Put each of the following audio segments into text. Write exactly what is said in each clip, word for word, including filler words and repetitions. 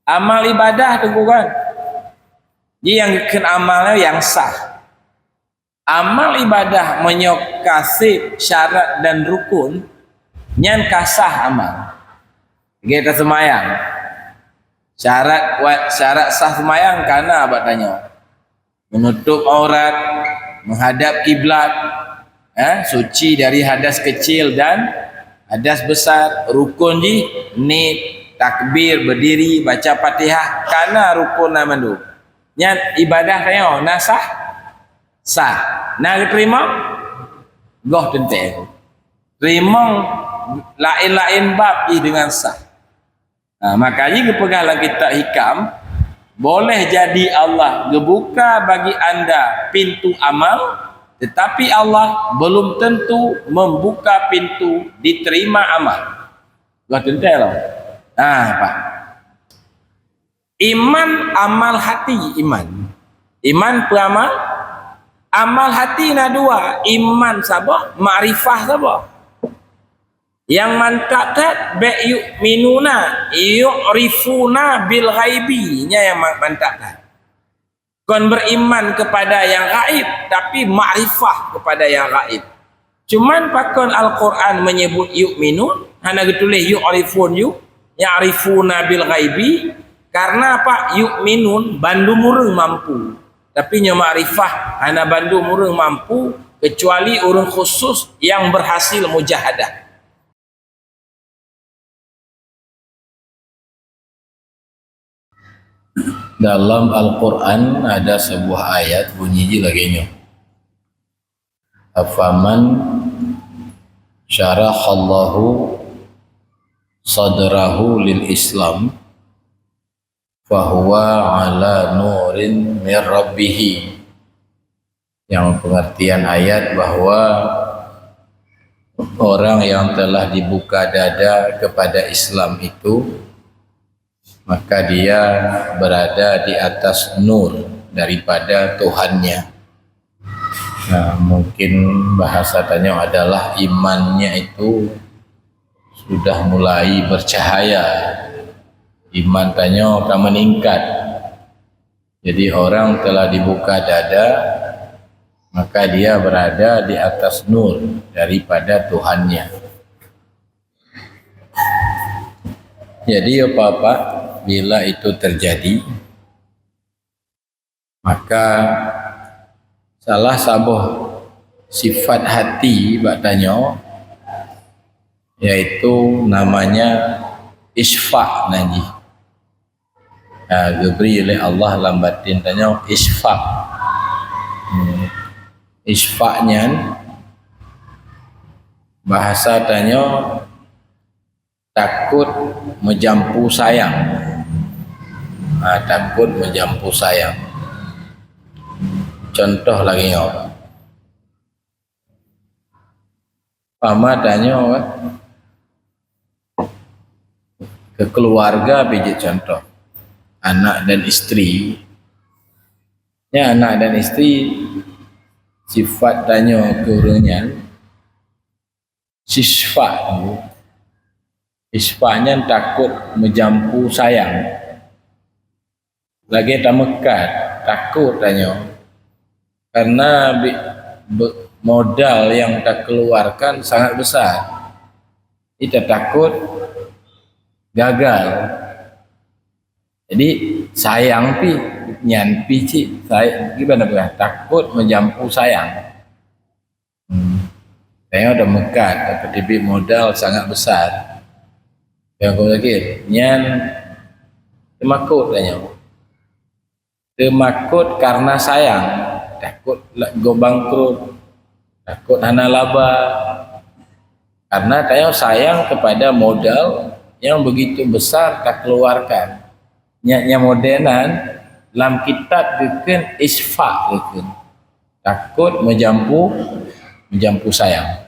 Amal ibadah tu kan. Jadi nyang geukheun amal nyang sah. Amal ibadah meunyoe ka sép syarat dan rukun, nyan ka sah amal. Lagèe taseumayang. Syarat wa-, syarat sah seumayang kana bak tanyoe. Menutup aurat, menghadap kiblat, eh, suci dari hadas kecil dan hadas besar, rukun jih, niet, takbir, berdiri, baca Fatihah, kana rukun na mandum. Nyan ibadah tanyoe na sah? Sah. Na geuteurimong? Goh teuntèe. Teurimong laén-laén bab jih deungon sah. Ha, maka jih geupeugah lam kitab Hikam, boleh jadi Allah geubuka bagi anda pintu amal, tetapi Allah belum tentu membuka pintu diterima amal. Goh teuntèe lom. Ha, apa? Iman, amal hati, iman. Iman peue amal? Amal hati na dua, iman saboh, makrifah saboh. Nyang mantap that, bèk yu'minuna, yu'rifuna bil ghaibi, nyan nyang ma-, mantap that. Kon beriman kepada yang gaib, tapi makrifah kepada yang gaib. Cuman pakon Al-Quran menyebut yu'minun, hana geutuléh yu'rifun yu, ya'rifuna bil ghaibi, karena apa? Yu'minun, bandum ureueng mampu. Tapi nyoe makrifah, hana bandum ureueng mampu, kecuali ureueng khusus yang berhasil mujahadah. Dalam Al-Quran ada sebuah ayat bunyi jih lagèe nyoe. Afaman syarahallahu sadrahu lil Islam fahuwa ala nurin mir rabbih. Yang pengertian ayat bahwa orang yang telah dibuka dada kepada Islam itu, maka dia berada di atas nur daripada Tuhannya. Nah, mungkin bahasa tanyoe adalah imannya itu sudah mulai bercahaya. Iman tanyoe ka meningkat. Jadi orang telah dibuka dada, maka dia berada di atas nur daripada Tuhannya. Jadi apa-apa, bila itu terjadi, maka salah saboh sifat hati bak tanyoe, yaitu namanya isfa' nan jih. Ha, geubri lé Allah lam batin tanyoe isfa'. Hmm. Isfa' nyan bahasa tanyoe takot meujampu sayang. Ha, takot meujampu sayang. Contoh lagèe nyoe. Pama tanyoe, kan? Keu keuluwarga pih jeuet contoh. Anak dan isteri. Nyan anak dan isteri, sifat tanyoe keu ureueng nyan, isfa'. Isfa' nyan takot meujampu sayang. Lagèe tameukat, takot tanyoe. Karena bi-, be-, modal yang takeuluarkan sangat besar. Jadi tatakot gagal. Jadi sayang pih, nyan pih cit, say-, gimana pih, takot meujampu sayang. Hmm. Tanyoe tameukat, tapeuteubiet modal sangat besar. Nyang keu sakét, nyan teumakot tanyoe. Teumakot karena sayang, takot la-, gob bangkrut, takot hana laba. Karena tanyoe sayang kepada modal yang begitu besar takeuluarkan. Nyan, nyan model nyan lam kitab geukheun isfa' geukheun. Takot meujampu, meujampu sayang.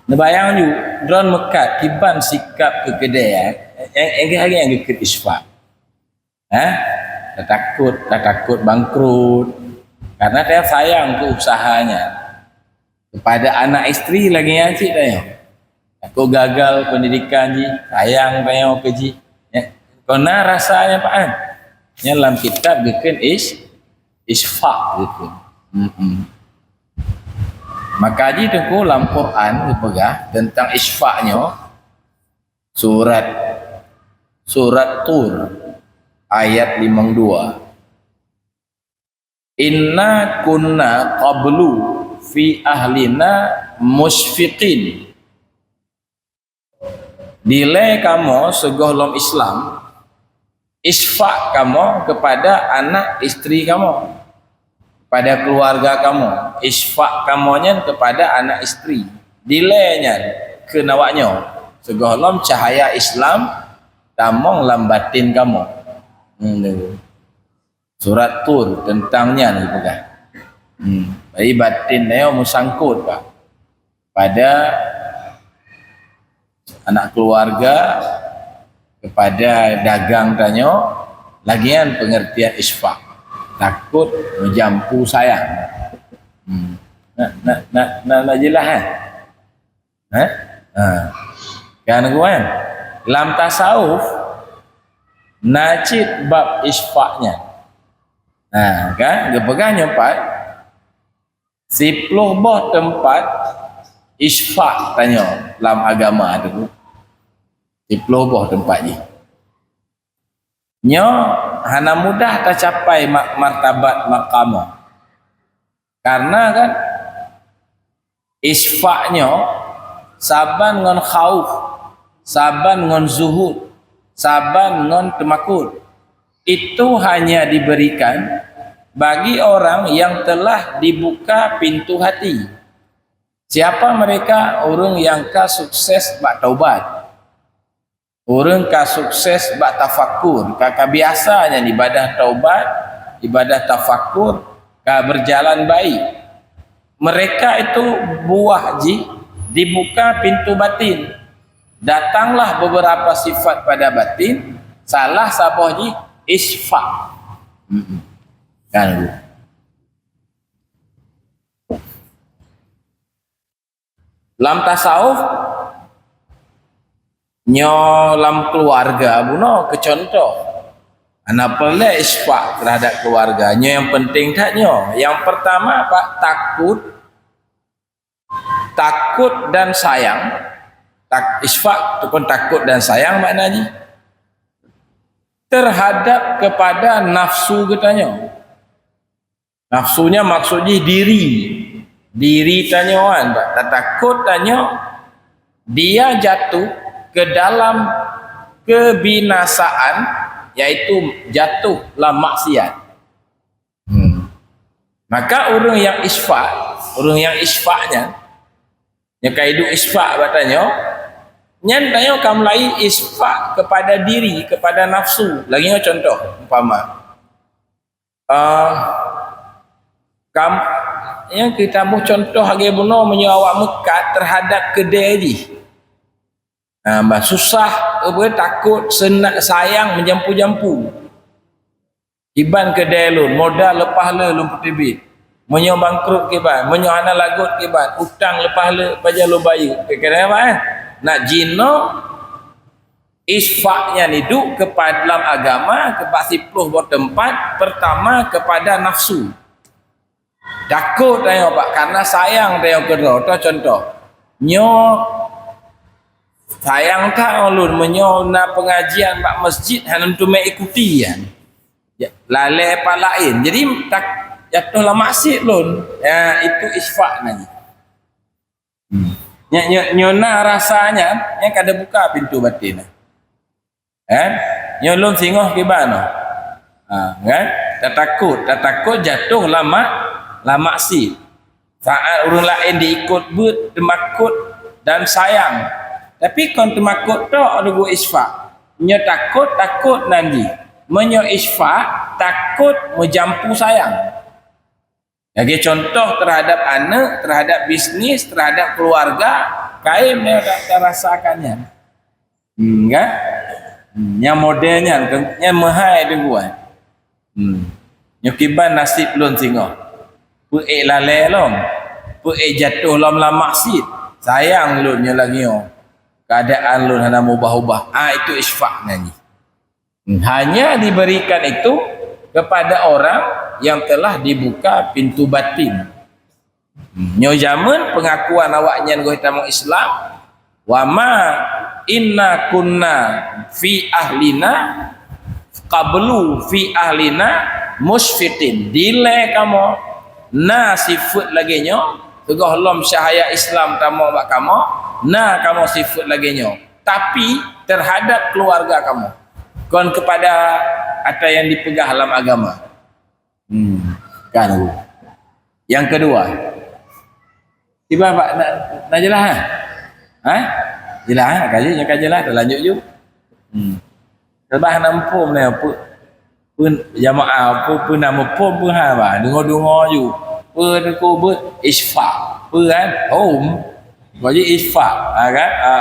Neubayang ju, droen meukat kiban sikap keu keudè, eh, eh, eh, nyang geukheun isfa'. Ha? Tatakot, tatakot bangkrut. Karena tanyoe sayang keu usahanya. Kepada anak isteri lagèe nyan cit tanyoe. Takot gagal pendidikan jih, sayang tanyoe keu jih. Pernah rasa nyan, Pak, kan? Nyan lam kitab geukheun is-, isfaq geukheun. Mm-mm. Maka jih teungku lam Quran geupeugah teuntang isfaq nyoe, surat, surat Tur ayat limong dua. "Inna kunna qablu fi ahlina musyfiqin." Dilée kamoe sigohlom Islam, isfaq kamoe kepada anak isteri kamoe, pada keluarga kamoe. Isfaq kamoe nyan kepada anak isteri. Dilée nyan keu awaknyoe, sigohlom cahaya Islam tamong lam batin kamoe. Hmm. Surat Tur teuntang nyan geupeugah. Hmm. Jadi batin nyoe meusangkot, Pak, pada anak keluarga, kepada dagang tanyoe, lagée nyan pengertian isfaq. Takot meujampu sayang. Hmm. Na, na, na, na, na jeulaih, eh? Eh? Ha. Kan, kan? Lam tasawuf, na cit bab isfaq nyan. Ha, kan? Geupeugah nyoe pat, siploh boh teumpat isfaq tanyoe lam agama tu. Siploh boh teumpat jih. Nyoe hana mudah tacapai ma-, martabat maqamoe. Karena kan, isfaq nyoe saban ngon khauf, saban ngon zuhud, saban ngon teumakot. Itu hanya diberikan bagi orang yang telah dibuka pintu hati. Siapa mereka? Ureuëng nyang ka sukses bak taubat. Ureuëng ka sukses bak tafakur, ka, ka biasa nyan ibadah taubat, ibadah tafakur, ka berjalan baik. Mereka itu buah jih dibuka pintu batin. Datanglah beberapa sifat pada batin, salah saboh jih isfaq. Mm-mm. Kan? Lam tasawuf, nyoe lam keluarga bunoe keu contoh. Hana peureulée isfaq terhadap keluarga. Nyoe nyang penting that nyoe. Nyang pertama, Pak, takot, takot dan sayang. Tak, isfaq ataupun takot dan sayang makna jih terhadap kepada nafsu geutanyoe. Nafsu nyan maksud jih diri. Diri tanyoe kan, tatakot tanyoe, dia jatuh ke dalam kebinasaan, yaitu jatuh lam maksiat. Hmm. Maka ureuëng nyang isfaq, ureuëng nyang isfaq nyan, nyang ka iduek isfaq bak tanyoe, nyan tanyoe ka mulai isfaq kepada diri, kepada nafsu. Lagée nyoe contoh, umpama. Ah, kam, nyang kita boh contoh lagée bunoe meunyoe awak meukat terhadap keudée jih. Ah, bah susah, apa, takot, sena-, sayang meujampu-jampu. Kiban keudée lôn, modal leupah le lôn peuteubiet. Meunyoe bangkrut kiban, meunyoe hana lagot kiban, utang leupah le pajan lôn bayeue. Kira-kira apa, eh? Nak jinoe Isfaq nyan iduek keupada lam agama keupada siploh boh teumpat, pertama keupada nafsu. Takot tanyoe bak, karena sayang tanyoe keudroe. Toh contoh, nyoe sayang that ulôn meunyoe na pengajian bak masjid hana teumé ikuti nyan. Ya, lalée pat laén. Jadi tak jatuh lam maksiat lôn. Ya, itu isfaq nyan. Hmm. Nyoe, nyoe, nyoe na rasa nyan, nyan ka teubuka pintoe batin. Kan? Nyoe lôn singoh kiban nyoe. Ha, kan? Tatakot, tatakot jatuh lam ma-, lam maksiat. Saat ureuëng laén diikot beuet, teumakot dan sayang. Tapi kon teumakot tok deungon isfaq. Nyoe takot, takot nan jih. Meunyoe isfaq, takot meujampu sayang. Lagée contoh terhadap aneuëk, terhadap bisnis, terhadap keluarga, kaém nyoe ta-, tarasakan nyan. Hmm, kan? Hmm, nyang model nyan, nyan meuhai deungon. Hmm. Nyoe kiban naseb lôn singoh. Peu ék lalée lom. Peu ék jatuh lom lam maksiat. Sayang lôn nyoe lagée nyoe. Keadaan lôn hana mubah-ubah. Ah, itu isfaq nyan jih. Hanya diberikan itu kepada orang yang telah dibuka pintu batin. Nyoe jameun pengakuan awaknyan goh tamong Islam, "Wa ma inna kunna fi ahlina qablu fi ahlina musyfiqin." Dilée kamoe na sifeuet lagée nyoe, teungoh lom cahya Islam tamong bak kamoe, na kamoe sifeuet lagée nyoe. Tapi terhadap keluarga kamoe, kon kepada ata yang dipeugah lam agama. Hmm, kan. Yang kedua, tiba Pak, nak, nak jelas, ha? Ha? Jelas, ha? Kaji, nyang ka jelas, dah lanjut ju. Hmm. Lepas nak muphom ni, apa, pun jamaah, apa, pun nak muphom, pun ha, bah, dengar-dengar ju. Apa tu, apa, isfak. Apa kan? Home. Kaji isfak, ha, kan? Ha.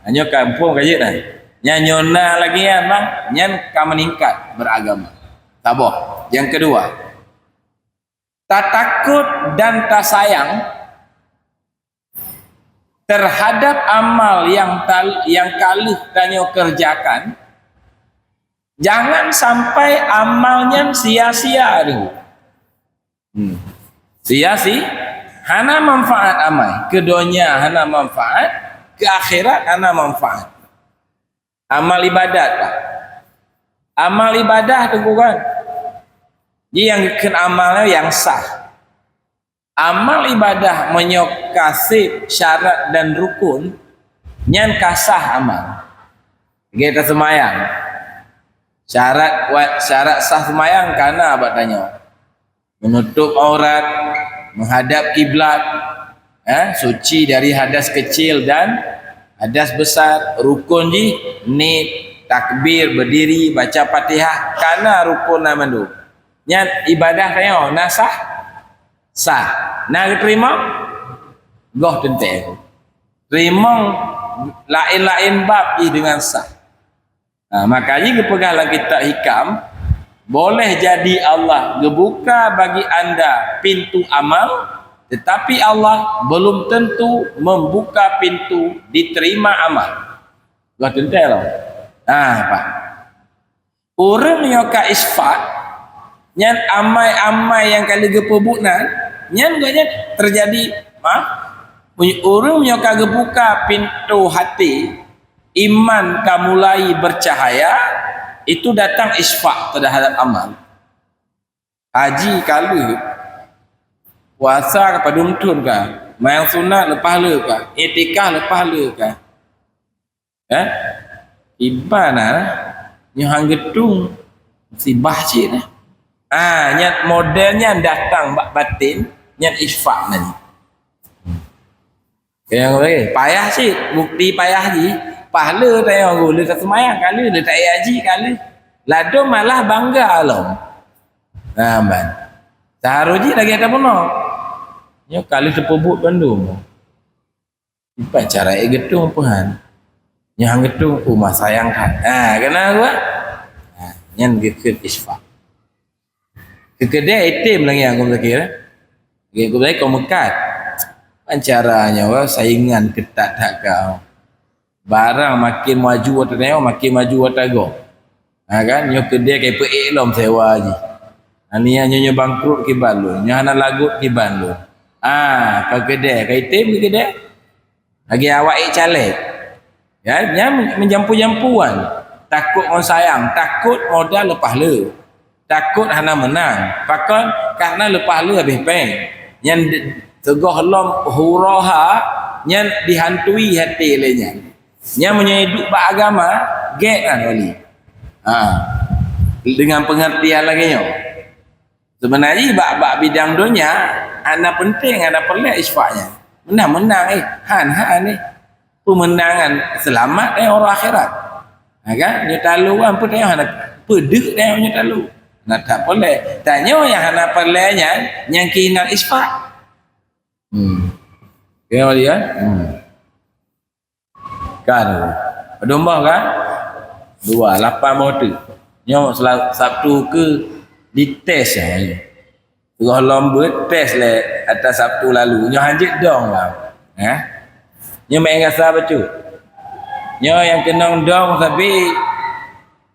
Hanya kan muphom kaji dah. Nyan nyoe na lagi kan, bang? Nyan ka meningkat beragama. Saboh. Yang kedua, tatakot dan tasayang terhadap amal yang tal-, yang ka lheueh tanyoe kerjakan, jangan sampai amal nyan sia-sia dulu. Hmm. Sia-sia, hana manfaat amai. Keu donya hana manfaat, keu akhirat hana manfaat. Amal ibadat, Pak. Amal ibadah tu kan. Jadi nyang geukheun amal nyang sah. Amal ibadah meunyoe ka sép syarat dan rukun, nyan ka sah amal. Lagée taseumayang. Syarat wa-, syarat sah seumayang ka na bak tanyoe. Menutup aurat, menghadap kiblat, eh, suci dari hadas kecil dan hadas besar, rukun jih, niet, takbir, berdiri, baca Fatihah, ka na rukun na mandum. Nyan ibadah tanyoe na sah? Sah. Na geuteurimong? Goh teuntée. Teurimong laén-laén bab jih deungon sah. Ha, maka jih geupeugah lam kitab Hikam, "Boleh jadi Allah geubuka bagi anda pintu amal, tetapi Allah belum tentu membuka pintu diterima amal." Goh teuntée lom. Ha, apa? Ureuëng nyang ka isfak, nyan amai-amai nyang ka lheueh geupeubuet nan, nyan gobnyan teujadi, ha? Ureuëng nyang ka geubuka pintoe até, iman ka mulai bercahaya, itu datang isfak terhadap amal. Haji ka lheueh, puasa ka padum thon ka, seumayang sunat leupah le ka, iktikaf leupah le ka. Eh? Iban na, nyoe han geutung, musibah cit na. Ah, nyan model nyan datang bak batin, nyan isfak nan. Nyang lagée, payah cit, bukti payah jih, pahala tayong gule taseumayang kali, le tak haji kali. Ladom malah bangga lom. Nah, ban. Taruh jih lagée tapeunoh. Nyoe kali teupeubuet bandum. Iban cara ék geutung peuhan. Nyang geutung, "Oh, ma sayang that." Ha, keunan geuh. Ha, nyan geukheun isfak. Keu keudée item lagée nyang geuh zakir. Lagée geuh zakir keu meukat. Kan cara nyoe saingan keutat that ka. Barang makin maju ata nyoe, makin maju ata gob. Ha kan, nyoe keudée ka ipeuék lom sewa jih. Ania nyoe, nyoe bangkrut kiban lôn, nyoe hana lagot kiban lôn. Ah, ka keudée, ka item keudée. Lagée awak ék caleg. Ya, nyan meujampu-jampuan. Takot ngon sayang, takot modal leupah le. Takot hana meunang. Pakon? Karena leupah le habéh péng. Nyan de-, teungoh lom hura ha, nyan dihantui até lé nyan. Nyan meunyoe duek bak agama, gét kan wali. Ha. Dengan pengertian lagée nyoe. Seubeuna jih bak, bak bidang donya, hana penting, hana peureulée isfak nyan. Meunang-meunang, eh, han-han, eh. Peumeunangan seulamat, eh, uroe akhirat. Ha kan? Nyoe talu kan, peue tanyoe hana, peue deuk tanyoe nyoe talu. Hana that peureulée. Tanyoe nyang hana peureulée nyan, nyang keunan isfak. Hmm. Keunan wali, eh? Hmm. Kan? Padum boh kan? Dua, lapan boh teuk. Nyoe sela-, Sabtu keu dites, eh. Teungoh lom beuet tes lé ata Sabtu lalu. Nyoe hanjeuet dong lah. Eh? Nyoe main rasa bacut. Nyoe nyang keunong dong sabe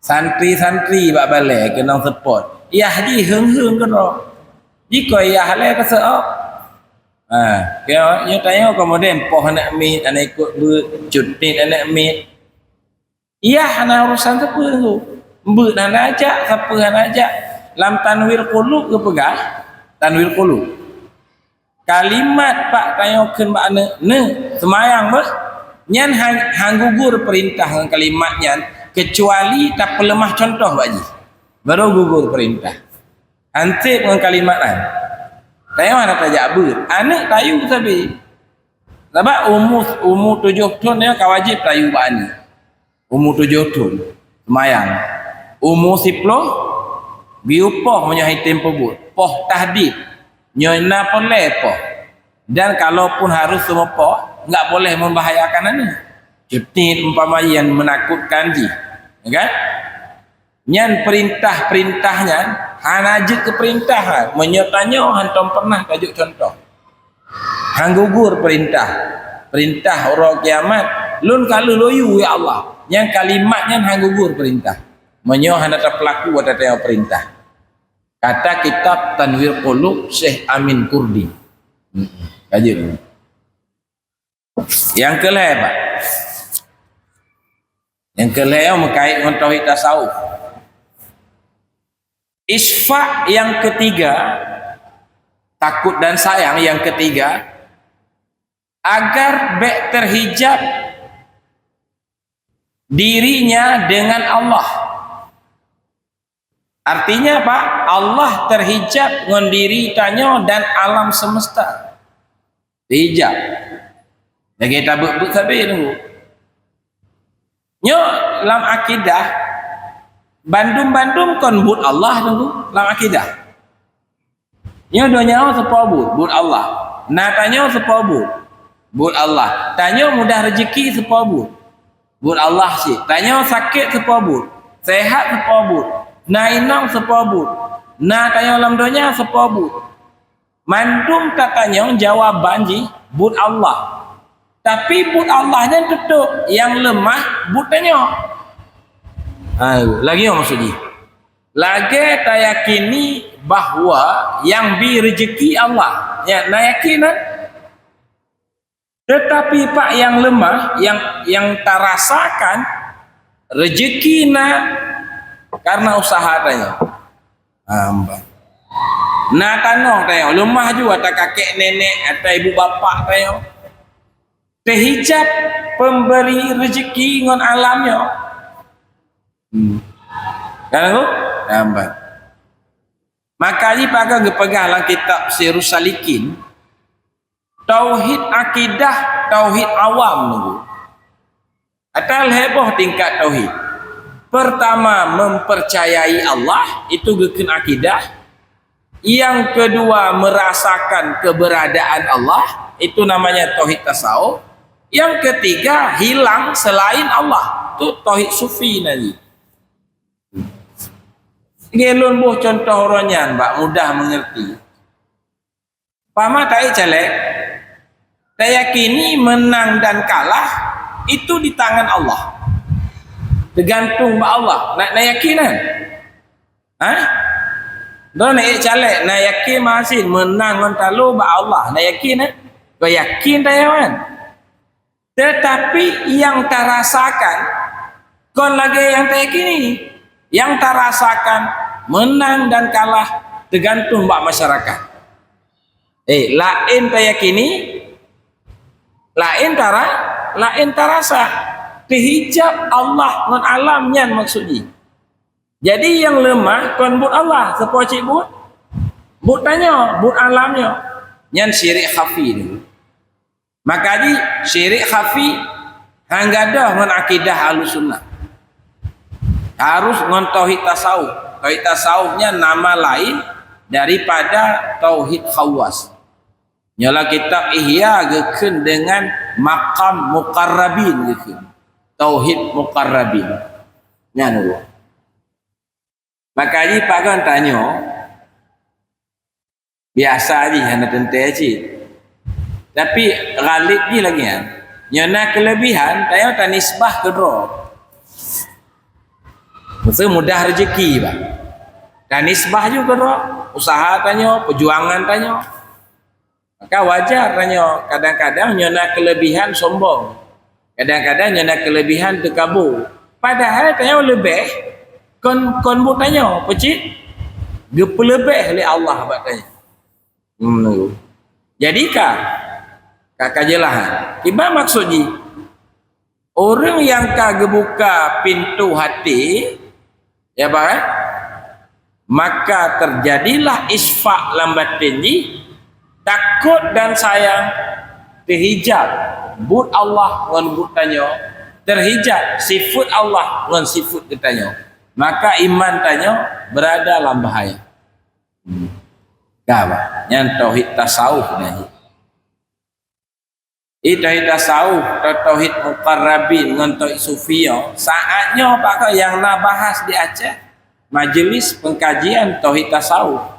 Santri-santri bak balè keunong seupôt. Yah jih heung-heung keudroe. Jikoi yah lé keuseuôt. Ha, nyoe tanyoe keumudian poh aneuk miet, aneuk ikot beuet, cut niet aneuk miet. Yah hana urusan sapeue tu. Beuet hana jak, sapeue hana jak. Lam Tanwir Qulub geupeugah, Tanwir Qulub. Kalimat pak tanyoe kheun bak aneuk, "Neuk, seumayang beuh." Nyan han, han gugur peurintah ngon kalimat nyan, keucuali tapeuleumah cuntoh bak jih. Baru gugur peurintah. Hantéb ngon kalimat nyan. Tanyoe hana tajak beuet. Aneuk tayue sabe. Sabab umu, umu tujoh thon nyoe ka wajéb tayue bak aneuk. Umu tujoh thon, seumayang. Umu siploh, geuyue poh meunyoe han tem peubuet. Poh tahdid. Nyoe na peureulée poh. Dan kalaupun harus seumeupoh, enggak boleh membahayakan aneuk. Cut niet umpama nyang menakutkan jih. Ya kan? Nyan peurintah-peurintah nyan hana jeuet keu peurintah, meunyoe tanyoe hantom pernah tajok cuntoh. Han gugur peurintah. Peurintah uroe kiamat, "Lôn ka lheueh loyue, ya Allah." Nyan kalimat nyan han gugur peurintah. Meunyoe hana tapeulaku watée tanyoe peurintah. Kata kitab Tanwir Qulub Syekh Amin Kurdi. Hmm, ka jeuet. Nyang keulhée, Pak. Nyang keulhée meukaét ngon tauhid tasawuf. Isfa yang ketiga, takut dan sayang yang ketiga, agar bék terhijab dirinya dengan Allah. Artinya apa? Allah terhijab ngon diri tanyoe dan alam semesta. Hijab. Lagée tabeuet-beuet sabe nunggu. Nyoe lam akidah, bandum-bandum kon buet Allah nunggu lam akidah. Nyoe donya seupôt buet, buet Allah. Na tanyoe seupôt buet, buet Allah. Tanyoe mudah rezeki seupôt buet, buet Allah cit. Tanyoe sakét seupôt buet, sehat seupôt buet. Na inong seupôt buet. Na tanyoe lam donya seupôt buet. Mandum tatanyong jawaban jih buet Allah. Tapi buet Allah nyan teutôp, nyang leumah buet tanyoe. Ha, lagée nyoe maksud jih. Lagée tayakini bahwa nyang bi rezeki Allah. Nyan na yakin kan? Tetapi pak nyang leumah, nyang, nyang tarasakan rezeki na karena usaha tanyoe. Hamba. Na tanoh tanyoe, leumah ju ata kakek nenek, ata ibu bapak tanyoe. Teuhijab pemberi rezeki ngon alam nyoe. Hmm. Kan aku? Hamba. Maka jih pakai geupeugah lam kitab Sirus Salikin, tauhid akidah, tauhid awam nunggu. Ata lhée boh tingkat tauhid. Pertama, mempercayai Allah, itu geukheun akidah. Yang kedua, merasakan keberadaan Allah, itu namanya tauhid tasawuf. Yang ketiga, hilang selain Allah, itu tauhid sufi nanti. Ngelun boh contoh orang nyan, bak mudah mengerti. Pama taék caleg, tayakini menang dan kalah itu di tangan Allah. Tergantung bak Allah. Nak na yakin kan? Ha? Dah na ék caleg, na yakin masin menang ngon talo bak Allah. Na yakin kan? Kau yakin tayawan? Tetapi nyang tarasakan kon lagée nyang tayakini. Nyang tarasakan menang dan kalah teugantung bak masyarakat. Eh, laén tayakini, laén tara-, laén tarasa. Teuhijab Allah ngon alam nyan maksud jih. Jadi nyang leumah kon buet Allah, seupôt cit buet? Buet tanyoe, buet alam nyoe. Nyan syirik khafi nyoe. Maka jih syirik khafi han gadôh ngon akidah Ahlussunnah. Harus ngon tauhid tasawuf. Tauhid tasawuf nyan nama lain daripada tauhid khawas. Nyoe lam kitab Ihya geukheun dengan maqam muqarrabin geukheun. Tauhid muqarrabin. Nyan dua. Maka jih pagon tanyoe, biasa jih hana teuntée cit. Tapi ghalib jih lagée nyan. Nyoe na keulebihan, tanyoe tanisbah keudroe. Maksud mudah rezeki, bah. Dan nisbah juga keudroe, usaha tanyoe, perjuangan tanyoe. Maka wajar tanyoe, kadang-kadang nyoe na kelebihan sombong. Kadang-kadang nyoe na kelebihan teukabu. Padahai tanyoe leubeh kon, kon buet tanyoe, peucit geupeuleubeh lé Allah bak tanyoe. Hmm. Jadi ka, ka, ka jeulaih. Kiban maksud jih, ureuëng nyang ka geubuka pintoe até, ya bah, eh? Maka terjadilah isfaq lam batin jih, takot dan sayang, teuhijab buet Allah ngon buet tanyoe, teuhijab sifeuet Allah ngon sifeuet geutanyoe. Maka iman tanyoe berada lam bahaya. Hmm. Ka bah, nyan tauhid tasawuf nyan. Ih, tauhid tasawuf, tau-, tauhid muqarrabin ngon tauhid sufi nyoe. Saát nyoe pakon nyang na bahas di Aceh, majelis pengkajian tauhid tasawuf.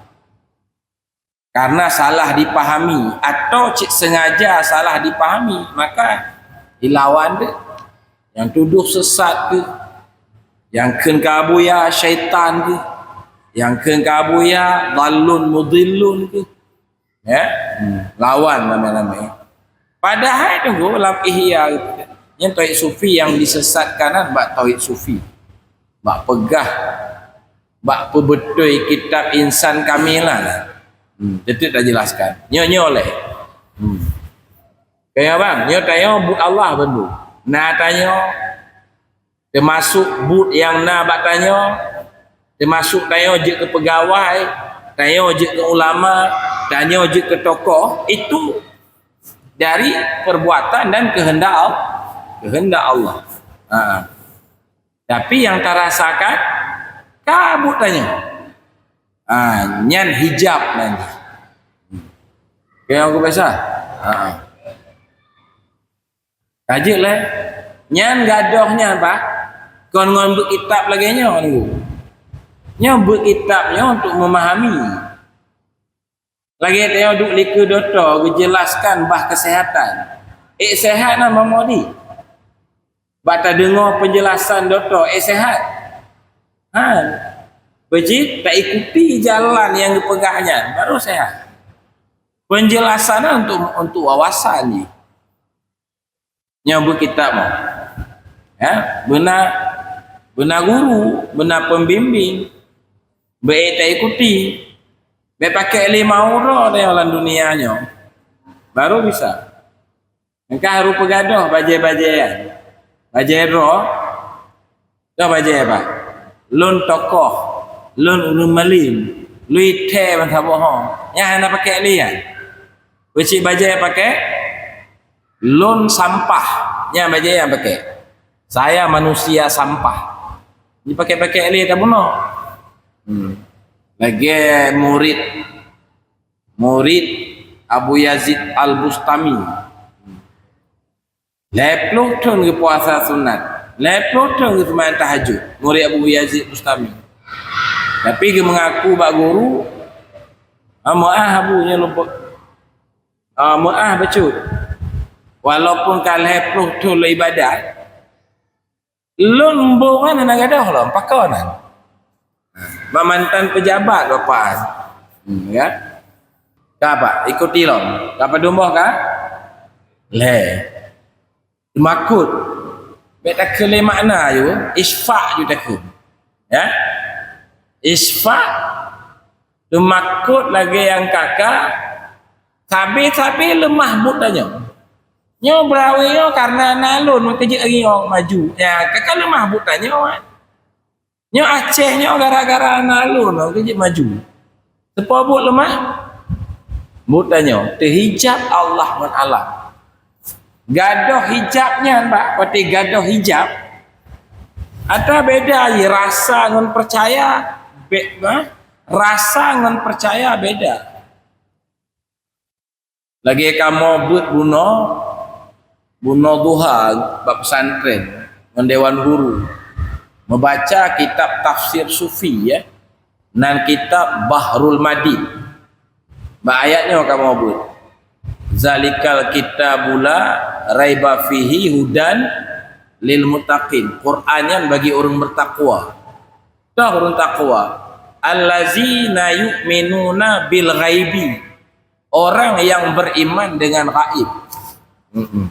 Karena salah dipahami atau cit sengaja salah dipahami, maka dilawan deh. Nyang tuduh sesat keuh, nyang kheun keu Abuya syaitan keuh, nyang kheun keu Abuya dhallun mudhillun keuh. Ya? Hmm. Lawan ramai-ramai. Padahai tunggu lam Ihya gitu. Nyan tauhid sufi nyang disesatkan kan bak tauhid sufi. Bak peugah, bak peubeutôi kitab insan kamilah. Hmm, teutap tajelaskan. Nyoe-nyoe lé. Hmm. Kaya bang, nyoe tanyoe buet Allah bandum. Na tanyoe, teumasuk buet nyang na bak tanyoe, teumasuk tanyoe jeuet keu peugawai, tanyoe jeuet keu ulama, tanyoe jeuet keu tokoh, itu dari perbuatan dan kehendak Al-, kehendak Allah. Ha. Tapi nyang tarasakan ka buet tanyoe. Ha, nyan hijab nyan. Kaya aku biasa. Ha. Ka jeuet lé. Nyan gadôh nyan, bah. Kon ngon beuet kitab lagée nyoe, nunggu. Nyoe beuet kitab nyoe untuk memahami. Lagée tanyoe duek likeu dokto geujelaskan bah kesehatan. Eh, sehat na mamodi. Bak tadeungoe penjelasan dokto, eh, sehat. Ha. Beucit, taikuti jalan nyang geupeugah nyan, baru sehat. Penjelasan na untuk, untuk wawasan jih. Nyang beukitab mah. Ya, beuna, beuna guru, beuna pembimbing. Beu taikuti. Beu pakai lima uroe dah lam dunia nyoe. Baru bisa. Engkah harus peugadôh bajée-bajée nyan. Bajée droe. Dah bajée apa? Lôn tokoh, lôn ureuëng malem, lôn ithée bansa bohong. Nyan hana pakai lé nyan. Peucit bajée pakai, lôn sampah. Nyan bajée nyang pakai. Saya manusia sampah. Dipakai-pakai lé tabunoe. Hmm. Lagée murid, murid Abu Yazid Al-Bustami. Lhée ploh thon geupuasa sunat. Lhée ploh thon geuseumayang tahajud. Murid Abu Yazid Bustami. Tapi geumeungaku bak guru, "Ah, meu'ah Abu nyoe lôn po-, ah, meu'ah bacut. Walaupun ka lhée ploh thon lôn ibadat, lôn embong nyan hana gadôh lom, pakon nyan." Bak mantan pejabat bapak. Hmm, ya. Ka, Pak, ikuti lom. Ka padum boh ka? Lhée. Teumakot. Bék takheun lé makna ju, isfaq ju takheun. Ya. Isfaq, teumakot lagée nyang kaka, sabe-sabe leumah buet tanyoe. Nyoe beurawe nyoe karena na lôn meukeujeuet lagée nyoe maju. Ya, kaka leumah buet tanyoe. Nyoe Aceh nyoe gara-gara na lôn, lôn keuh jeuet maju. Teupeue buet leumah? Buet tanyoe, teuhijab Allah ngon alam. Gadôh hijab nyan, bah, watée gadôh hijab, atra beda jih rasa ngon peucaya, be-, bah, rasa ngon peucaya beda. Lagée kamoe beuet bunoe, bunoe duha bak pesantren ngon dewan guru, meubaca kitab tafsir sufi, ya, nan kitab Bahrul Madid. Bak ayat nyoe kamoe beuet, "Zalikal kitabu la raiba fihi hudan lil muttaqin." Quran nyan bagi ureuëng bertakwa. Toh ureuëng takwa. Allazina yu'minuna bil ghaibi. Orang yang beriman dengan gaib. Mm-mm.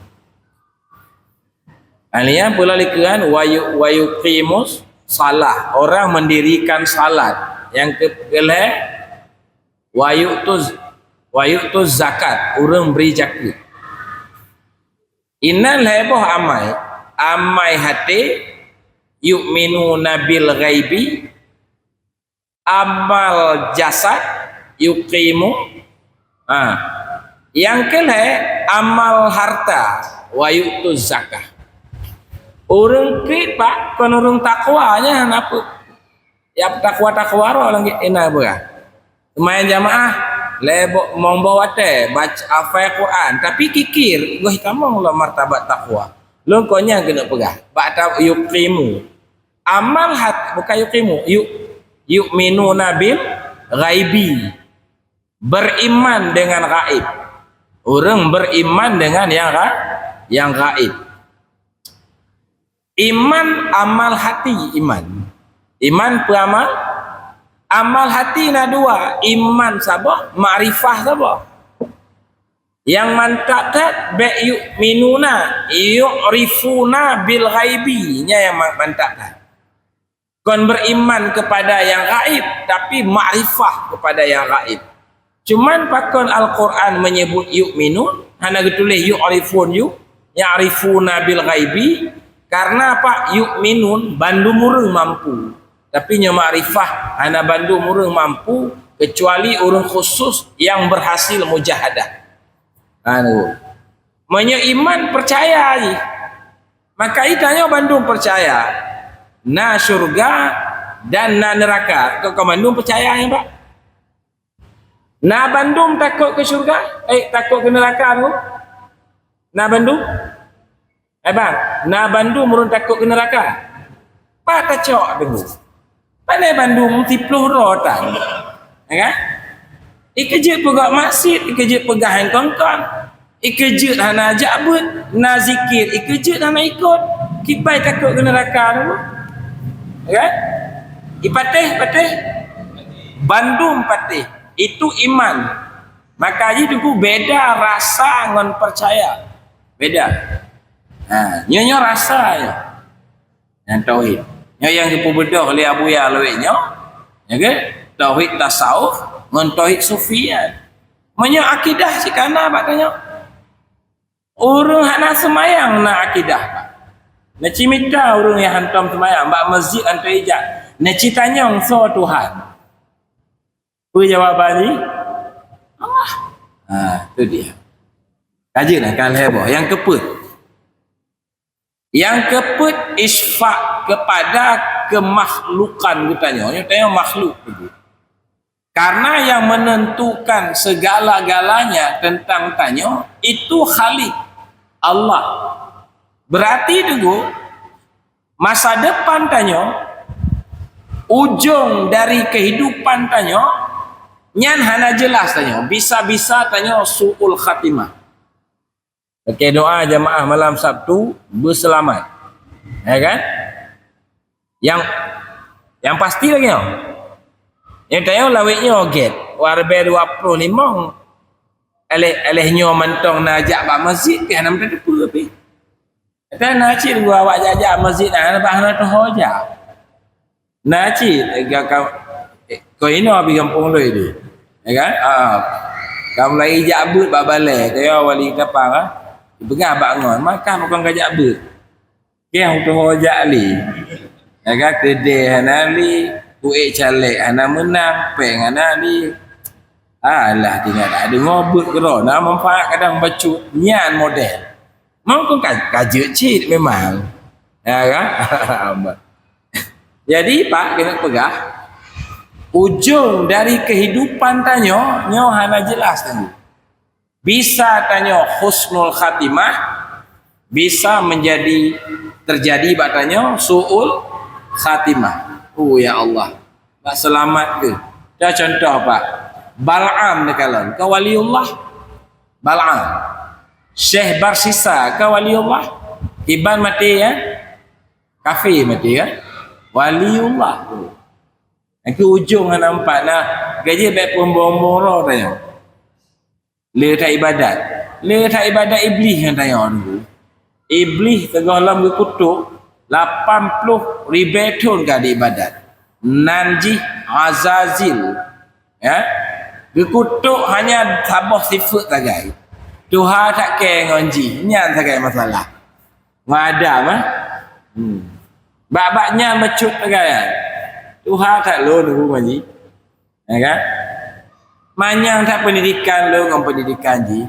Alia pula likeran wa yu-, wa yuqimus salah. Orang mendirikan salat. Yang ke-, kelhée, wa yu'tuz, wa yu'tuz zakat. Ureuëng beri zakat. Inan lhée boh amai, amai haté, yu'minuna bil ghaibi, amal jasad, yuqimu, ha, nyang keulhée amal harta, wa yu'tu zakah. Ureuëng kriet pak kon ureuëng takwa nyan hana peue. Ya takwa-takwa roh lagi ina beurah. Teuma jamaah, lhée boh mong boh watée baca hafai Quran, tapi kikir goh tamong lom martabat takwa. Lôn kon nyang keuneuk peugah, bak ta-, yuqimu. Amal hat-, bukan yuqimu, yu-, yu'minuna bil ghaibi. Beriman dengan gaib. Ureuëng beriman dengan yang ga-, yang gaib. Iman amal hati iman. Iman peue amal? Amal hati na dua, iman saboh, makrifah saboh. Nyang mantap that, bek yu'minuna, yu'rifuna bil ghaibi. Nyan nyang ma-, mantap that. Kon beriman kepada yang gaib, tapi makrifah kepada yang gaib. Cuman pakon Al-Quran menyebut yu'minun, hana geutuléh yu'rifun yu-, ya'rifuna bil ghaibi, karena apa? Yu'minun, bandum ureuëng mampu. Tapi nyoe makrifah, hana bandum ureuëng mampu, kecuali ureuëng khusus yang berhasil mujahadah. Anu. Meunyoe iman percaya jih, maka itanyoe bandum percaya. Na syurga dan na neuraka. Kok ka bandum percaya nyan, Pak? Na bandum takot keu syurga? Eh, takot keu neuraka tu? Na bandum? Eh, bang, na bandum ureuëng takot keu neuraka? Pat tacok deungoe. Pandai bandum siploh droe tan. Ya kan? Ikeujeuet peugah maksiet, ikeujeuet peugah nyang kon-kon. Ikeujeuet hana jak beuet, na zikir, ikeujeuet hana ikot. Kiban takot keu neuraka tu. Ya kan? Ipatéh, patéh. Bandum patéh. Itu iman. Maka jih teungku beda rasa ngon percaya. Beda. Ha, nyoe, nyoe rasa nyoe. Nyang tauhid. Nyoe nyang geupeubeudôh lé Abuya lawét nyoe. Ya ke? Tauhid tasawuf ngon tauhid sufi nyan. Meunyoe akidah cit ka na bak tanyoe. Ureuëng hana seumayang na akidah. Neuci mita ureuëng nyang hantom seumayang bak masjid hantom ijak. Neuci tanyong soe Tuhan. Peue jawaban jih? Allah. Ha, tu dia. Kajeut lah kan lhée boh. Nyang keupeuet. Nyang keupeuet isyraf kepada kemakhlukan geutanyoe. Nyoe tanyoe makhluk teungku. Karena yang menentukan segala-galanya tentang tanyoe itu Khalik, Allah. Berarti teungku, masa depan tanyoe, ujong dari kehidupan tanyoe, nyan hana jelas tanyoe. Bisa-bisa tanyoe su'ul khatimah. Oke, doa jamaah malam Sabtu, beuseulamat. Ya kan? Yang, yang pasti lagi nyoe. Nyang tanyoe lawét nyoe gét. Warbe dua puluh limong. Aleh, aleh nyoe mantong na jak bak masjid, pih hana meutateupeue pih. Kata na cit gua awak jak-jak masjid, hana bah hana teuho jak. Na cit, eh, ka, ka, eh, ko inoe bak gampông lôn tu. Ya kan? Ah. Ka mulai jak beuet bak balai, kaya wali kapal, ah. Peugah bak ngon, maka bukan ka jak beuet. Keu teuho jak lé. Ya kan? Keudè hana lé, kuék calék hana meunang, péng hana lé. Alah, tinggai tak deungoe beuet keudroe, na manfaat kadang bacut. Nyan model. Mungken ka, ka jeuet cit memang. Ya kan? Jadi, Pak, keuneuk peugah, ujong dari kehidupan tanyoe, nyoe hana jelas tanyoe. Bisa tanyoe husnul khatimah, bisa menjadi, terjadi bak tanyoe su'ul khatimah. Oh, ya Allah. Bak seulamat keuh. Dah contoh, Pak. Bal'am neukalon. Ka waliullah. Bal'am. Syekh Barsisa ka waliullah. Iban maté, ya. Kafé maté, ya. Waliullah. Nyang keu ujong hana nampak nah, gaji bèk peumbong-mbong roh tanyoe. Le that ibadat. Le that ibadat Iblih ngon tanyoe nunggu. Iblih teungoh lom geukutok lapan ploh ribèe thon ka di ibadat. Nan jih Azazil. Ya. Geukutok hanya saboh sifeuet sagai. Tuha that kèe ngon jih. Nyan sagai masalah. Ngon Adam, ah. Hmm. Bak-bak nyan bacut sagai. Tuha that lôn nunggu ngon jih. Ya kan? Manyang that pendidikan lôn ngon pendidikan jih.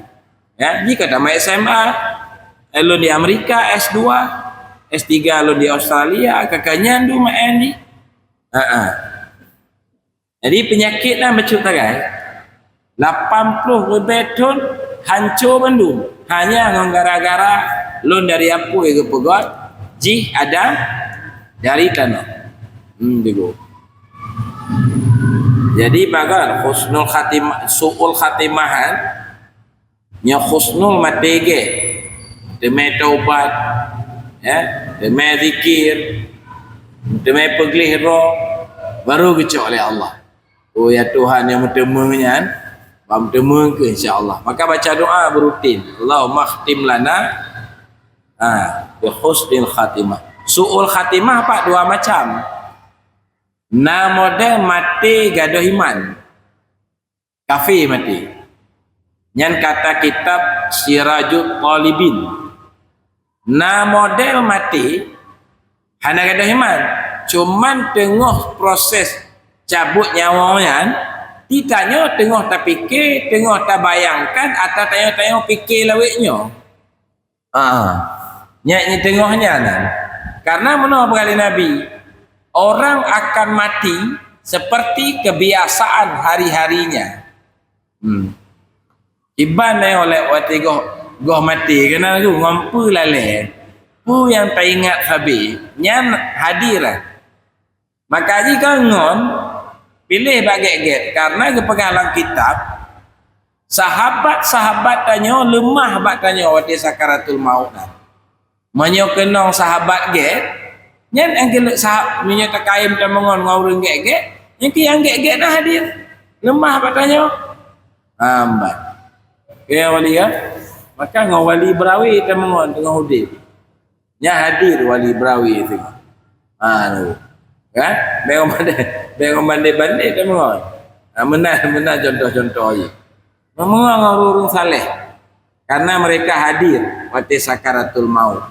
Ya, jih ka tamat S M A. Eh, lôn di Amerika S dua, S tiga lôn di Australia, ka ka nyan dum maén jih. Ha ah. Jadi penyakit nyan bacut sagai. Lapan ploh ribèe thon hanco bandum. Hanya ngon gara-gara lôn dari apui geupeugöt, jih Adam dari tanoh. Hmm, digo. Jadi pagan husnul khatimah, su'ul khatimah kan? Nyoe husnul maté gét. Teumé taubat, ya, teumé zikir, teumé peugleh droe, baru geucok lé Allah. Oh ya Tuhan nyang meuteumé nyan, bak meuteumé keu insya Allah. Maka baca doa beurutin. Allahumma khtim lana, ha, bi husnil khatimah. Su'ul khatimah pat dua macam. Na model maté gadôh iman. Kafé maté. Nyan kata kitab Sirajut Talibin. Na model maté hana gadôh iman. Cuman teungoh proses cabot nyawa nyan, di tanyoe teungoh tapike, teungoh tabayangkan, ata tanyoe-tanyoe pike lawét nyoe. Ah, nyan nyang teungoh nyan. Karena meunoe peugah lé Nabi, orang akan mati seperti kebiasaan hari-harinya. Hmm. Iban eh oleh watèe goh, goh maté keunan tu ngon peue lalè. Peue nyang taingat sabe, nyan hadir. Maka jih ka ngon piléh bak gét-gét, karena geupeugah lam kitab, sahabat-sahabat tanyoe leumah bak tanyoe watèe sakaratul maut nyan. Meunyoe keunong sahabat gét, nyan nyang keuneuk sahab-, meunyoe takayém tameungon ngon ureueng gét-gét, nyan keuh nyang gét-gét na hadir. Leumah bak tanyoe. Hambat. Ya wali ya. Maka ngon wali beurawe tameungon teungoh udép. Nyan hadir wali beurawe teungoh. Ha, tu. Kan? Bèk ngon bandé, bèk ngon bandé-bandé tameungon. Ha, meunan, meunan contoh-contoh jih. Meungon ngon ureueng saleh. Karena mereka hadir watèe sakaratul maut.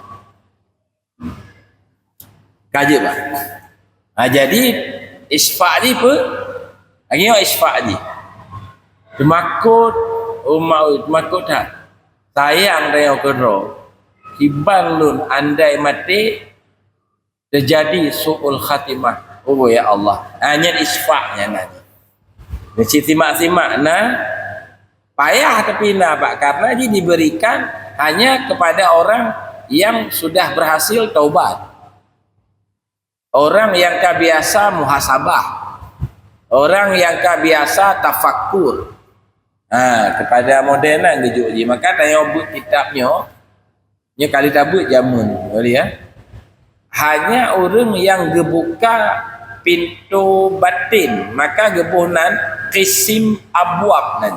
Ka jeuet bah. Ha, jadi isfak jih peue? Lagèe nyoe isfak jih. Teumakot, umat teumakot that. Sayang tanyoe keudroe. Kiban lôn andai maté teujadi su'ul khatimah. Oh ya Allah. Ha, nyan isfak nyan na. Meusimak-simak na. Payah tapi na bak, karena jih diberikan hanya kepada orang yang sudah berhasil taubat. Orang yang ka biasa muhasabah. Orang yang ka biasa tafakkur. Ha, kepada model nyan geujok jih. Maka tanyoe beuet kitab nyoe, nyoe kali tabeuet jameun, boleh ya. Hanya ureueng yang geubuka pintoe batin, maka geuboh nan qisim abwab nan.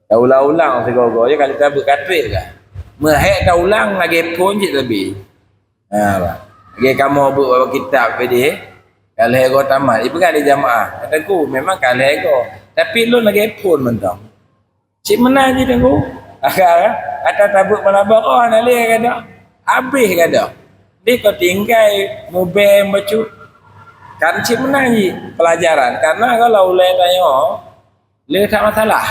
Taulang-ulang sigoe-goe, ya kali tabeuet ka trép ka. Meuhèk taulang lagèe phôn cit sabe. Ha, bah. Lagèe kamoe beuet bak kitab P D, ka lhèe goe tamat. Ipeugah lé jamaah, "Teungku, memang ka lhèe goe. Tapi lôn lagèe phôn mantong." Cit meunan jih Teungku. Ata tabeuet Mubarakah hana lé gadôh. Habéh gadôh. Di kau tinggai mubeng bacut. Kan cit meunan jih pelajaran. Karena kalau ulèe tanyoe, le that masalah.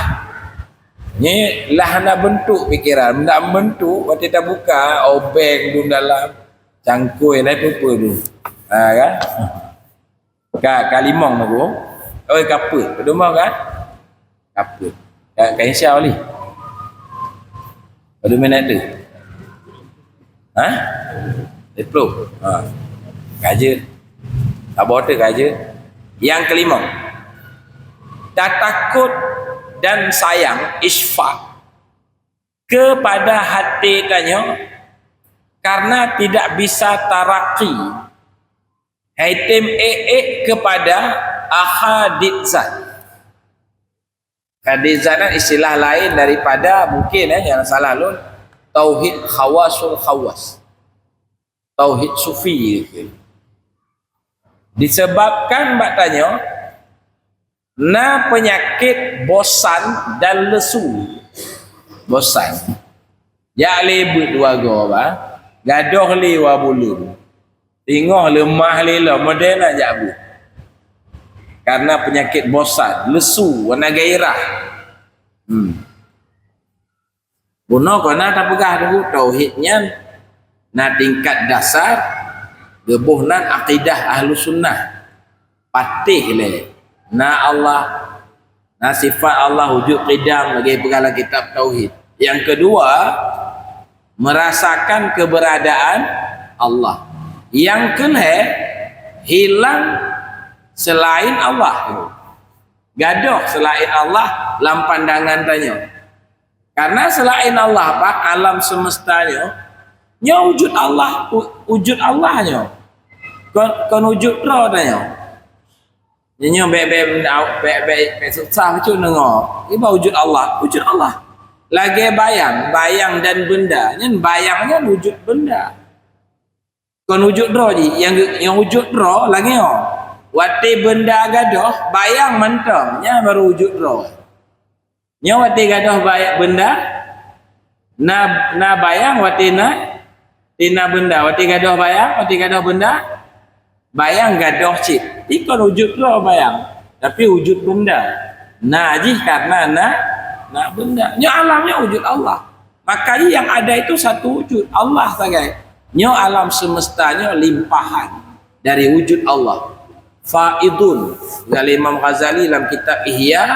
Nyan lah hana beuntuk pikeran. Ndak beuntuk, watèe tabuka, obeng dum dalam, cangkôi lai peue-peue dum. Ha, kan? Ka, ka limong aku. Oi, ka peuet. Padum kan? Ka peuet. Ka, ka insya Allah. Padum minit tu? Ha? Sepuluh. Ha. Ka jeuet. Saboh tu ka jeuet. Yang kelima. Tatakot dan sayang, isfak, kepada hati tanyoe karena tidak bisa taraki. Hai tem ék-ék kepada ahadit zat. Ahadit zat nyan istilah laén daripada, mungkin, eh, nyang salah lôn, tauhid khawasul khawas. Tauhid sufi. Disebabkan bak tanyoe, na peunyakét bosan dan lesu. Bosan. Jak lé beuet dua goe ba, gadôh lé dua buleuen. Teungoh leumah lé lom, model na jak beuet. Karena peunyakét bosan, lesu, hana gairah. Hmm. Bunoe keuh na tapeugah dulu tauhid nyan na tingkat dasar, geuboh nan akidah Ahlussunnah. Patéh lé na Allah, na sifat Allah wujud qidam lagée peugah lam kitab tauhid. Yang kedua, merasakan keberadaan Allah. Yang kelhée, hilang selain Allah. Gadôh selain Allah lam pandangan tanyoe. Karena selain Allah, Pak, alam semesta nyoe, nyoe wujud Allah, u-, wujud Allah nyoe. Kon, kon wujud droe tanyoe. Nyoe bèk, bèk, bèk, bèk, bèk susah bacut deungoe. Iba wujud Allah, wujud Allah. Lagée bayang, bayang dan benda. Nyan bayang nyan wujud benda. Kon wujud droe jih, nyang, nyang wujud droe lagée nyoe. Watée benda gadôh, bayang mantong, nyan baru wujud droe. Nyoe watée gadôh bay-, benda, na, na bayang watée na, watée na benda. Watée gadôh bayang, watée gadôh benda, bayang gadôh cit. Ikon wujud droe bayang, tapi wujud benda. Na jih karena na, na benda. Nyoe alam nyoe wujud Allah. Maka jih yang ada itu satu wujud, Allah sagai. Nyoe alam semesta nyoe limpahan dari wujud Allah. Faidun. Dari Imam Ghazali dalam kitab Ihya,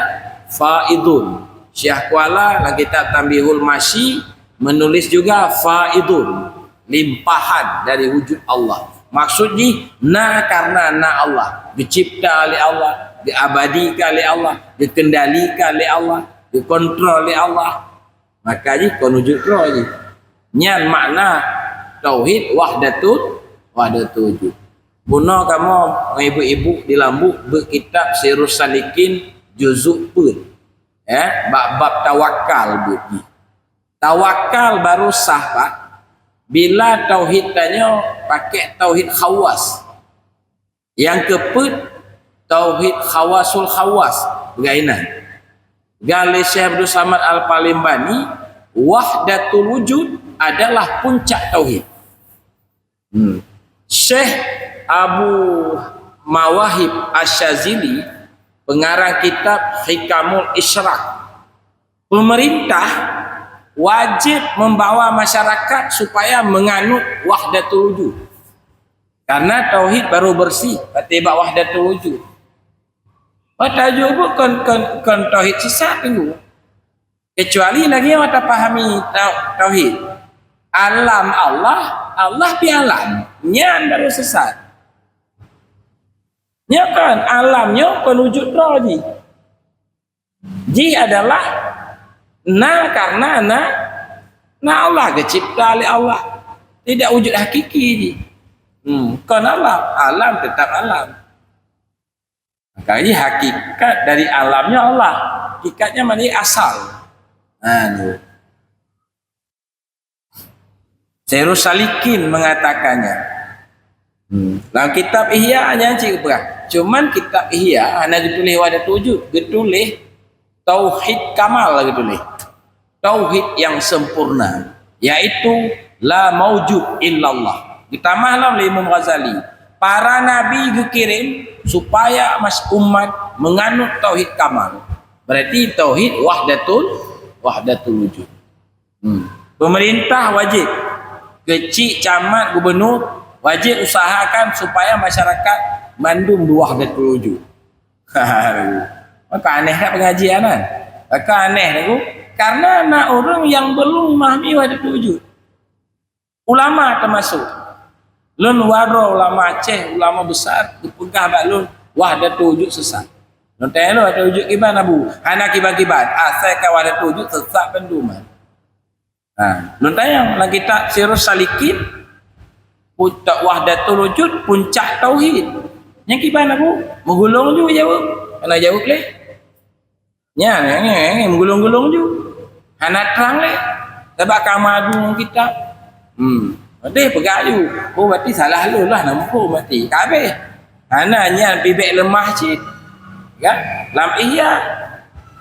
Faidun. Syekh Kuala dalam kitab Tanbihul Masyi menulis juga Faidun, limpahan dari wujud Allah. Maksud jih, na karena na Allah, dicipta oleh Allah, diabadikan oleh Allah, dikendalikan oleh Allah, dikontrol oleh Allah. Maka jih kon wujud droe jih. Nyan makna tauhid wahdatul, wahdatul wujud. Bunoe kamoe ibu-ibu di Lambok beuet kitab Sirus Salikin juzuk peuet. Ya, bab-bab tawakal beuet jih. Tawakal baru sah, Pak, bila tauhid tanyoe pakai tauhid khawas. Nyang keupeuet, tauhid khawasul khawas, peugah inan. Peugah lé Syekh Abdul Samad Al-Palembani, wahdatul wujud adalah puncak tauhid. Hmm. Syekh Abu Mawahib Asy-Syazili, pengarang kitab Hikamul Isyraq, pemerintah wajib membawa masyarakat supaya menganut wahdatul wujud. Karena tauhid baru bersih, watée bak wahdatul wujud. Wahdatul wujud kon, kon, kon tauhid sesat tu. Kecuali lagée nyang tapahami tau-, tauhid. Alam Allah, Allah pih alam. Nyan baru sesat. Nyoe kon, alam nyoe kon wujud droe jih. Jih adalah na karena na, na Allah, geucipta lé Allah. Tidak wujud hakiki jih. Hmm, kon alam, alam tetap alam. Maka jih hakikat dari alam nyoe Allah. Hakikatnya maknanya asal. Ha, tu. Sirus Salikin mengatakannya. Hmm. Dalam kitab Ihya nyan cit geupeugah. Cuman kitab Ihya hana geutuléh wahdatul wujud, geutuléh tauhid kamal geutuléh. Tauhid yang sempurna, yaitu la maujud illallah. Geutamah lom lé Imam Ghazali, para nabi geukirém supaya mas-, umat menganut tauhid kamal. Berarti tauhid wahdatul, wahdatul wujud. Hmm. Pemerintah wajib, keuchik, camat, gubernur, wajib usahakan supaya masyarakat mandum wahdatul wujud. Maka aneh kat pengajian kan? Maka aneh tu. Karena na ureuëng nyang belum memahami wahdatul wujud. Ulama termasuk. Lôn waroe ulama Aceh, ulama besar, geupeugah bak lôn, wahdatul wujud sesat. Lôn tanya lôn, wahdatul wujud kiban, Abu? Hana kiban-kiban. Asai ka wahdatul wujud sesat bandum. Ha, lôn tanyong lam kitab Sirus Salikin, Pu-, ta-, wahdatul wujud puncak tauhid. Nyang kiban Abu, meugulong ju jaweueb. Hana jaweueb lé. Nyan, nyan, nyan, nyan, meugulong-gulong ju. Hana trang lé. Sabab ka madu ngon kitab. Hmm. Deh peugah ju. Oh, berarti salah lôn lah, na muphom berarti. Ka habéh. Hana, nyan pibék leumah cit. Kan? Lam Ihya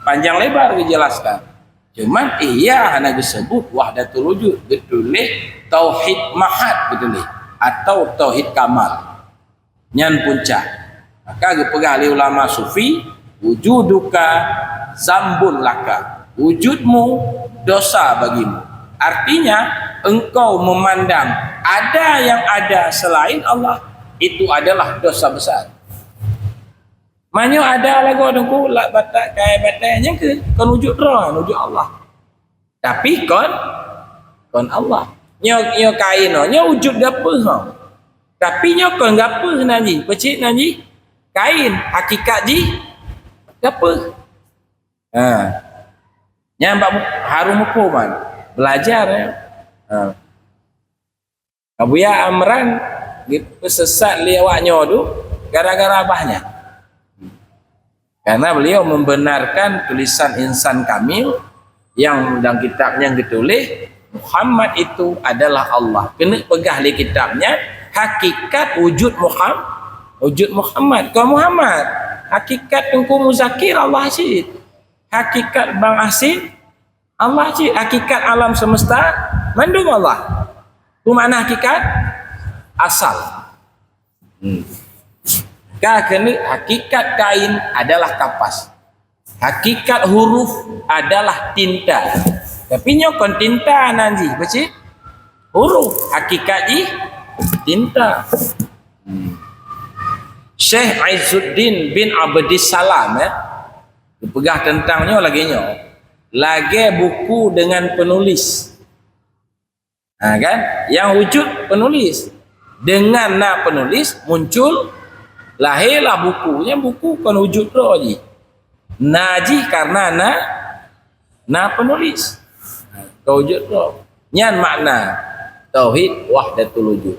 panjang lebar geujelaskan. Cuman Ihya hana geuseubut wahdatul wujud, geutuléh tauhid mahad geutuléh, atau tauhid kamal. Nyan puncak. Maka geupeugah lé ulama sufi, "Wujuduka zambun laka." Wujudmu dosa bagimu. Artinya, engkau memandang ada yang ada selain Allah, itu adalah dosa besar. Meunyoe ada lagoe Teungku, lak batak, kai batai, nyan keuh kon wujud droe, wujud Allah. Tapi kon, kon Allah. Nyoe, nyoe Kain nyoe, nyoe wujud gapeuh nyoe. Tapi nyoe kon gapeuh nan jih, peucit nan jih Kain, hakikat jih gapeuh. Ha. Nyan bak mu-, harôh muphom kan. Belajar, ya. Ha. Abuya Amran geupeusesat lé awak nyoe tu gara-gara abah nyan. Karena beliau membenarkan tulisan insan kamil yang dalam kitab nyan geutuléh, "Muhammad itu adalah Allah." Keuneuk peugah lé kitab nyan, hakikat wujud Muham-, wujud Muhammad. Kon Muhammad. Hakikat Teungku Muzakir Allah cit. Hakikat Bang Ahsin Allah cit. Hakikat alam semesta mandum Allah. Peue makna hakikat? Asal. Hmm. Ka keuneuk hakikat Kain adalah kapas. Hakikat huruf adalah tinta. Tapi nyoe kon tinta nan jih, peucit? Huruf. Hakikat jih tinta. Hmm. Syekh Izzuddin bin Abdissalam, eh, geupeugah teuntang nyoe lagée nyoe. Lagée buku dengan penulis. Ha, kan? Yang wujud penulis. Dengan na penulis, muncul, lahirlah buku. Nyan buku kon wujud droe jih. Na jih karena na, na penulis. Ha, kon wujud droe. Nyan makna tauhid wahdatul wujud.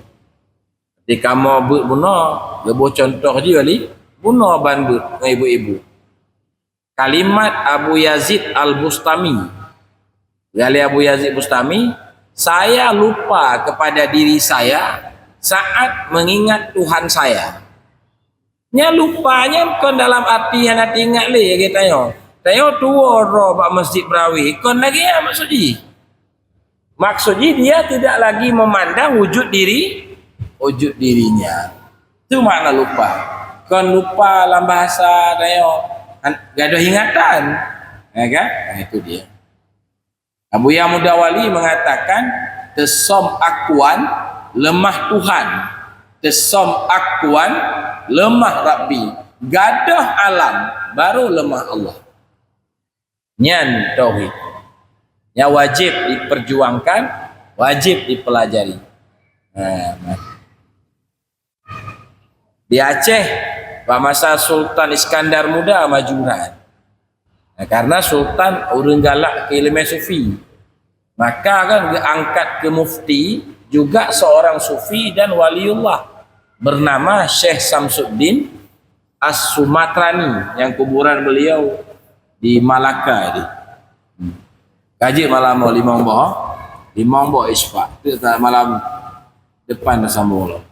Di kamoe beuet bunoe, geuboh contoh jih wali, bunoe ban beuet ngon ibu-ibu. Kalimat Abu Yazid Al-Bustami. Gali Abu Yazid Bustami, "Saya lupa kepada diri saya saat mengingat Tuhan saya." Nyan lupa nyan kon dalam arti hana teuingat lé, lagée tanyoe. Tanyoe tuwoe droe bak Masjid Berawi, kon lagée nyan maksud jih. Maksud jih, dia tidak lagi memandang wujud diri, wujud dirinya. Itu makna lupa. Kon lupa lam bahasa tanyoe, han-, gadoh ingatan. Ya kan? Nah, itu dia. Abuya Mudawali mengatakan, "Teusöm akuan leumah Tuhan, teusöm akuan leumah Rabbi, gadoh alam, baru leumah Allah." Nyan tauhid. Nyang wajéb diperjuangkan, wajéb dipelajari. Nah, nah. Di Aceh, bak masa Sultan Iskandar Muda maju urat. Nah, karena Sultan ureuëng galak keu ileumé sufi, maka kan geuangkat keu mufti juga seorang sufi dan waliullah bernama Syekh Samsuddin As-Sumatrani yang kuburan beliau di Malaka di. Hmm. Ka jeuet malam limong boh, limong boh ispak. Tu tak malam depan dah sambung lom.